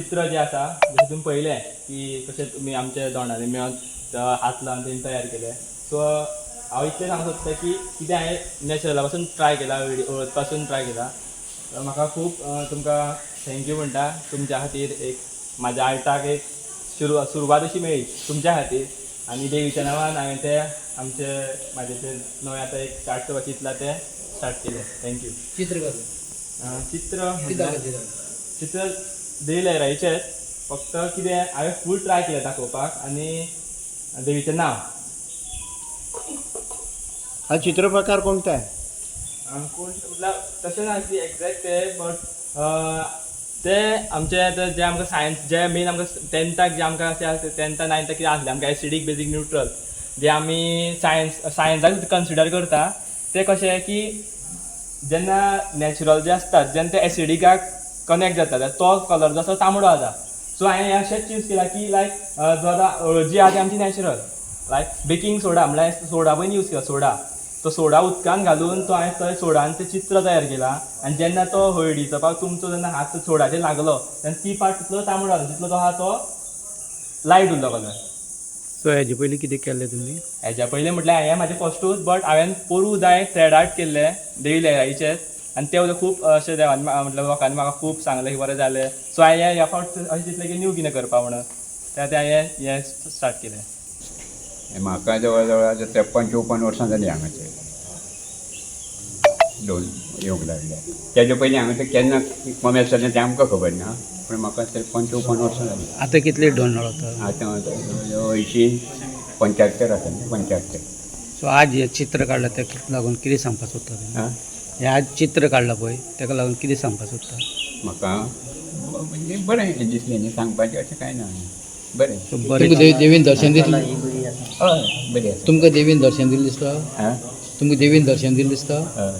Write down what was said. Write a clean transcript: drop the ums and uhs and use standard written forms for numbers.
चित्र जें आसा जशें तुमी पळयलें की कशें तुमी आमच्या दोणांनी मेळोन हात लावन तेणी तयार केलें. सो हांव इतलें सांगूंक सोदता की कितें हांवें नॅचरला पासून ट्राय केला, हळद पासून ट्राय केला. म्हाका खूब तुमकां thank you म्हणटा. तुमच्या खातीर एक म्हाज्या आर्टाक एक सुरवात अशी मेळ्ळी तुमच्या खातीर. आनी देवीच्या नांवान हांवें ते आमचे म्हाजे ते नवें आतां एक स्टार्ट करपाचें चिंतलां तें स्टार्ट केलें. Thank you. चित्र कसलें? चित्र कितें दाखयता? चित्र देवी लहराईचेंच, फक्त कितें हांवें फूल ट्राय केलें दाखोवपाक आनी देवीचें नांव. हा चित्रप्रकार कोणता आहे? कोण म्हटल्यार तशें ना की एग्जॅक्ट ते, बट ते आमचे आतां जे आमकां सायन्स जे मेन आमकां टेंथाक जे आमकां अशें आसता, टेंथा नायन्थाक कितें आसलें आमकां एसिडीक बेजीक न्युट्रल जे आमी सायन्साक कन्सिडर करता, ते कशें की जेन्ना नॅचरल जे आसतात जेन्ना ते एसिडिकाक कनेक्ट जाता जाल्यार तो कलर जो आसा तांबडो जाता. सो हांवें अशेंच चूज केलां की लायक जो आतां हळद आहा ती आमची नॅचरल, लायक बेकींग सोडा म्हळ्यार सोडा पयलीं यूज केला, सोडा तो सोडा उदकान घालून तो हांवें थंय सोडान तें चित्र तयार केलां. आनी जेन्ना तो हळदीचो पाव तुमचो जेन्ना हात सोडाचेर लागलो तेन्ना ती पार्ट तितलो तांबडो जालो, जितलो तो आहा तो लायट उरलो कलर. सो हेजे पयलीं कितें केल्लें तुमी? हेज्या पयलीं म्हटल्यार हें म्हाजें फस्टूच, बट हांवें पोरूं जाय थ्रेड आर्ट केल्लें देवी लहराईचें आनी तें खूब अशें देवान म्हटल्यार लोकांनी म्हाका खूब सांगलें की बरें जालें. सो हांवें ह्या फावट अशें चिंतलें की न्यू कितें करपा म्हणून त्या खातीर हांवें हें स्टार्ट केलें. म्हाका जवळ जवळ आतां 53 54 वर्सां जालीं हांगासर दोन येवंक लागल्या. तेजे पयलीं हांगासर केन्ना कोमेस जालें तें आमकां खबर ना, पूण म्हाका 53 54 वर्सां जालीं. आतां कितले डोनळ वता? आतां 80 75 आसा न्ही, 75. सो आज हें चित्र काडलां तेका लागून कितें सांगपाक सोदता तुमी? आं, हें आज चित्र काडलां पळय तेका लागून कितें सांगपाक सोदता? म्हाका म्हणजे बरें दिसलें न्ही, सांगपाचें अशें कांय ना, बरें. सो बरें. तुमकां देवीन दर्शन दितलें? हय, बरें आसा. तुमकां देवीन दर्शन दिलें दिसता? आं, तुमकां देवीन दर्शन दिलें दिसता? हय.